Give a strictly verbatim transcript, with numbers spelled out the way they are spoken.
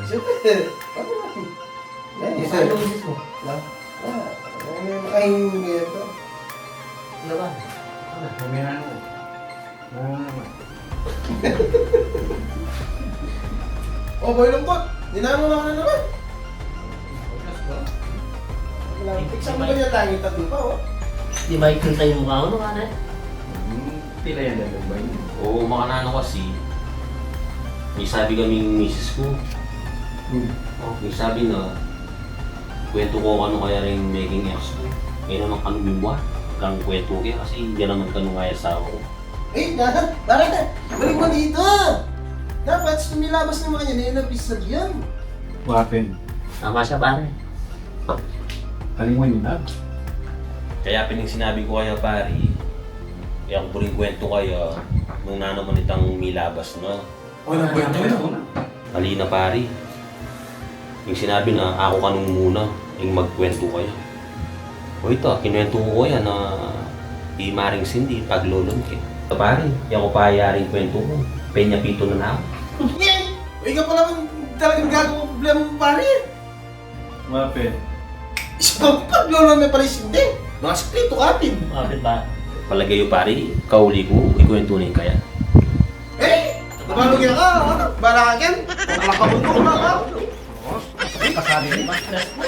Siyempre. Ano ba? Eh, isa yung misis mo. Na? Ah, ano yung makain nito? Ano ba? Ano? May ano? Ano naman? O, boy lungkot. Ninano na ka na naman. Exam mo ba niya tayo yung tatlo pa, oh? Di ba ikita yung mukha mo, ano? Hmm, pila yan, ano ba yun? Oo, makananu kasi, may sabi kaming misis ko. Hmm. Oh, may sabi na, kwento ko kanu kaya ring meging ex ko. E naman kanu mimua, kang kwento ke, kasi dinan naman kanu nga asawa ko. Eh, dapat, pare, balik mo dito. Dapat, milabas naman kanya, na yun ang pisag yun. Wapin. Tama siya, pare. Kalingon yun, ha? Kaya pin ing sinabi ko kaya, pare, kaya ko buring kwento kaya, nung nanu man itang milabas na. O, nagkwento na. Mali na, pare. Ing sinabi na, aku kanu muna, ing magkwento kaya. O ita, kinwento ko kaya na i Maring Cindy, paglolon ke. Pare, yaku pa yaring kwento ko. Penya pito na na. Uy, ika pala ang talagang gago ng problema mo, pare. Mapin. Isa pa, paglolon me pala i Cindy. Mga sikreto ka pin. Mapin ba? Palagay yu, pare, kauli ko, ikwento na yung kaya. Eh, nabalog yan ka, ha? Bala ka dyan. Wala ka, wala ka. Ay, pasabi mo. Mas stress mo.